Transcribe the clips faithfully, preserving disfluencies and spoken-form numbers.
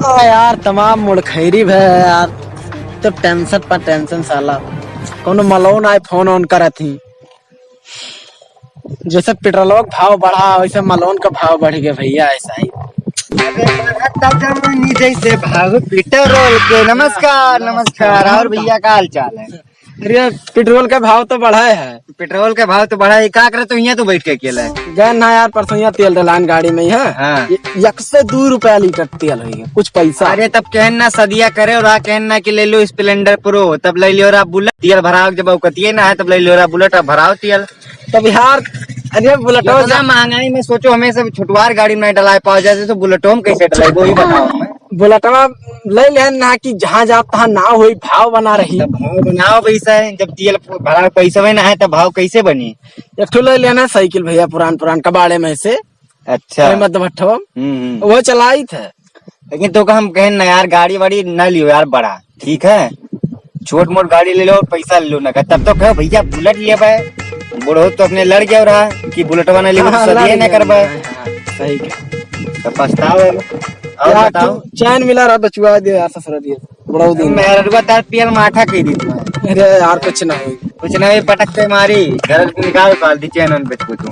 हाँ यार, तमाम मुड़खैरी भय है यार। तो tension पर tension साला। कौनो मलौन आए phone on करत ही। जैसे पेट्रोल का भाव बढ़ा, वैसे मलौन का भाव बढ़ गया भैया, ऐसा ही। जैसे भाव पेट्रोल के। नमस्कार, नमस्कार। और भैया, का हाल चाल है? अरे, पेट्रोल का भाव तो बढ़ा है। पेट्रोल का भाव तो बढ़ा है, का करे तो यहाँ तो बैठ के अकेला है? गए ना यार, परसों यहाँ तेल डलान गाड़ी में ही है। हाँ। ये एक सौ दो रुपया लीटर तेल हुई है, कुछ पैसा। अरे, तब कहन ना सदिया करे और आ कहन ना कि ले लो Splendor Pro, तब ले लियो रा Bullet, तेल भराओ जब औकतिये ना है, तब ले लियो रा Bullet, अब भराओ तेल। तब यार, अरे, Bullet इतना महंगाई में सोचो, हमें सब छोटवार गाड़ी में नहीं डलाए पाओ, जैसे तो Bullet में कैसे डलाए, वो ही बताओ हमें। बुलेटवा ले लेहन ना कि जहाँ जात तहाँ ना होई, भाव बना रही। तब भाव बनाओ पैसा है, जब तेल भरा पैसा में ना है, तब भाव कैसे बनी? एक ठो ले लेना साइकिल भैया, पुरान पुरान कबाड़े में से। अच्छा। ओए मत भट्ठो। हम्म, हम्म। वो चलाई थे। लेकिन तो का हम कहें ना यार, गाड़ी वाड़ी ना लियो यार, बड़ा ठीक है, छोट मोट गाड़ी ले लो और पैसा ले लो ना, तब तो कहो भैया Bullet ले भाई। बूढ़ो तो अपने लड़ गया रहा कि बुलेटवा ना लेबो, हाँ, सदिये लड़ ना गया। करबे। हाँ, सही कहा। तो पछताओ। और यार, बताओ। तू चैन मिला रहा, बचवा दे यार, ससुरा दिए। बड़ा दिन। मेहररुआ तार पियल माठा कह दी तुम्हारे। अरे यार, कुछ ना होई। कुछ ना होई, पटक के मारी, घर निकाल काल दी, चैन उन बेच को तू।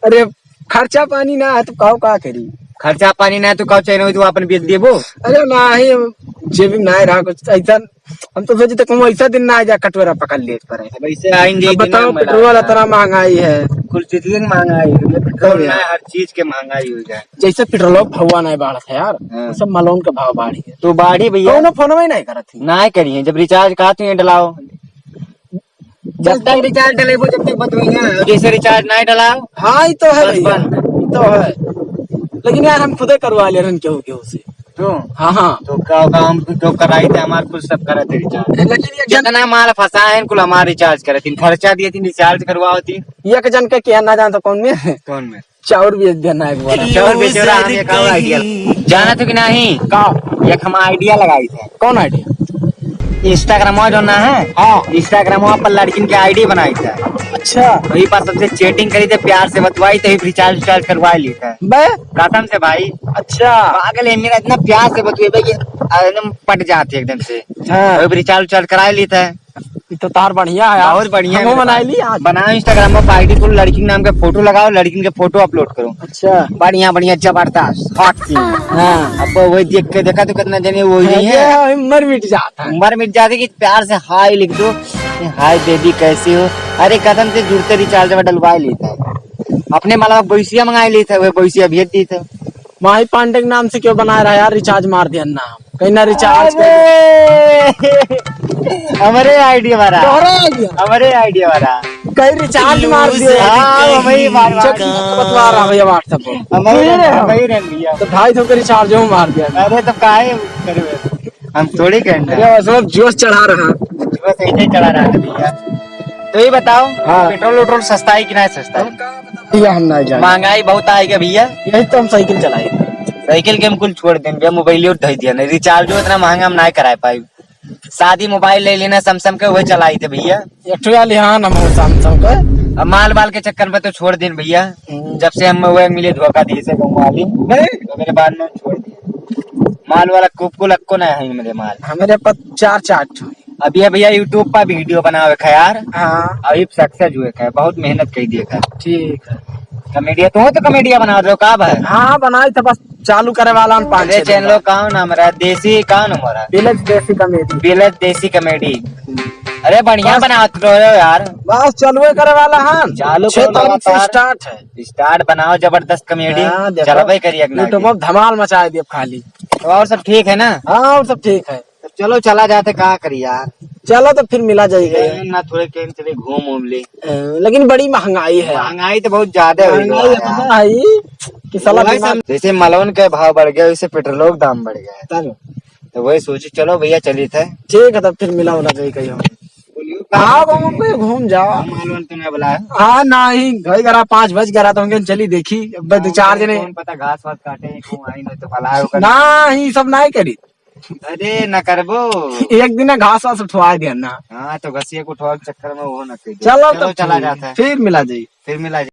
अरे, खर्चा पानी ना है तो काओ का करी? खर्चा पानी ना है तो काओ चैन होई तो अपन बेच देबो? अरे ना ही, हम जेबी में ना रहा कुछ ऐसा। हम तो सोचे थे कहूँ ऐसा दिन ना आ जाए, कटोरा पकड़ ले पर है। अब ऐसे आइन अब जाई बताओ, दिन में पेट्रोल लगा। इतना महंगाई है। कुल चीज की महंगाई है, पेट्रोल तब ना यार। हर चीज के महंगाई हो जाए। जैसे पेट्रोल का भाव ना बढ़त है यार, हाँ। वैसे मलौन का भाव बढ़ी है। तो बाढ़ी भैया। कौनो फोन में नहीं करत थी। ना करिए, जब recharge का तो ये डलाओ। जब तक recharge डलेबो, जब तक बतवई ना। जैसे recharge नहीं डलाओ, हाँ, ये तो है बस भैया, बंद। ये तो है। लेकिन यार, हम खुदे करवा ले रहन केहू, केहू से। तो? हाँ, हाँ। तो का, का हम तो कराई थे, हमार कुल सब करत है recharge। लेकिन ये जन- जितना माल फंसा है, कुल हमार recharge करत, तीन खर्चा दिए, तीन recharge करवाओ, तीन। एक जन के क्या ना जानता कौन में? कौन में? चाउर बेच देना एक बार। चाउर बेचे वाला हम एक और idea। जाना तो कि नहीं? का? एक हम idea लगाई थे। कौन idea? Instagram जो ना है? हाँ। Instagram पर लड़किन के ID बनाई थे। अच्छा। वही पर सबसे chatting करी थे, प्यार से बतवाई थे, recharge, recharge करवा ली थे। बे? कसम से भाई। अच्छा। पागल है मेरा, इतना प्यार से बतवाई भाई, एकदम पट जाते एकदम से। हाँ। वही recharge, recharge करा ली थे। ई तो तार बढ़िया है यार। बहुत बढ़िया हमहू है बनाई भाई। ली आज। बनाओ Instagram पर ID कुल लड़की के नाम के फोटो लगाओ, लड़किन के फोटो upload करो। अच्छा। बढ़िया, बढ़िया, जबरदस्त, hot scene। हाँ। अब वही देख के देखा तो कितना जने वो ही हाँ, है। ये है, मर मिट जाता है। मर मिट जाते कि प्यार से hi लिख दो, "Hi baby, कैसी हो?" अरे कसम से जुड़ते recharge में डलवा लेता है। अपने माला भैंसिया मंगा लेता है, वह भैंसिया भेज देता है। माही पांडे के नाम से क्यों बना रहा है यार, recharge मार दिया ना। कहीं ना recharge कर दे। अरे! हमरे idea वाला। तोहरा idea। हमरे idea वाला। कहीं recharge मार दियो। हाँ, वही मार, मार। चेक बतवा रहा भैया WhatsApp पर। हमरे, वही रहे, हमरे भैया। तो ढाई सौ के recharge हूँ मार दिया। अरे तो काहे करबे? हम थोड़ी कहना। अरे, बस वो जोश चढ़ा रहा। जोश ऐसे ही चढ़ा रहा है भैया। तो ये बताओ, हाँ। पेट्रोल वेट्रोल सस्ता है कि नहीं सस्ता है? भैया, हम ना जाए। महंगाई बहुत आएगा भैया। यही तो हम साइकिल चलाए। साइकिल के हम कुल छोड़ देंगे, मोबाइल ही उठाई दिया नहीं, recharge इतना महंगा हम ना कराए पाए। शादी मोबाइल ले लेना Samsung के, वही चलाई थे भैया। एक ठो लिहान हम Samsung के। अब माल वाल के चक्कर में तो छोड़ देन भैया। हम्म। जब से हम वह मिले धोखा दिए से कहूँ मालिक। नहीं। तो मेरे बाद में छोड़ दिए। माल वाला कुक्को लक्को ना है मेरे माल। हमारे पास चार चार ठो। अब ये भैया YouTube पर video बनावे का यार। हाँ। अभी success हुए का, बहुत मेहनत कर दिए का। ठीक है। Comedy, तू तो comedy बना दो का भाई? हाँ, बनाई था, बस चालू करे वाला हम पाँच अरे छह दिन channel बाद। का नाम रहा? देसी का नाम रहा? Village Desi Comedy। Village Desi Comedy। अरे बढ़िया बस। बनावत रहो यार। बस चालू करे वाला हम। चालू छह करो तारीख से लगातार। Start है। Start बनाओ जबरदस्त comedy। हाँ, देखो। चलबे करिए अपना YouTube आगे। पर धमाल मचाए दिए खाली। तो और सब ठीक है ना? हाँ, और सब ठीक है। तो चलो, चला जाते, का करी यार। चलो, तो फिर मिला जाएगा। ए, ना, थोड़े कहीं चले घूम उम ले। ए, लेकिन बड़ी महंगाई है। महंगाई तो बहुत ज्यादा हो गई महंगाई है यार। इतना है कि साला वही दिमाग सब, जैसे मलौन का भाव बढ़ गया, वैसे पेट्रोल का दाम बढ़ गया है। तब? तो वही सोचे, चलो भैया, चली थे। ठीक है, तब फिर मिला उला जाए कहीं हम। बोलियो, हाँ, घूम, घूम, घूम जाओ। मालूम तो नहीं बोला है। हाँ, नहीं, घर गरा पाँच बज गया तो हम चली देखी, अब दो चार जने। कौन पता घास वास काटे, कौन आई नहीं तो भला होगा। नहीं, सब नहीं करी। अरे, न करबो। एक दिन ना घास वास उठवा दिया ना। हाँ, तो घसिया को उठवा के चक्कर में वो ना कर दे। चलो, चलो, तब चला ठीक। जाता है। फिर मिला जाई। फिर मिला जाई।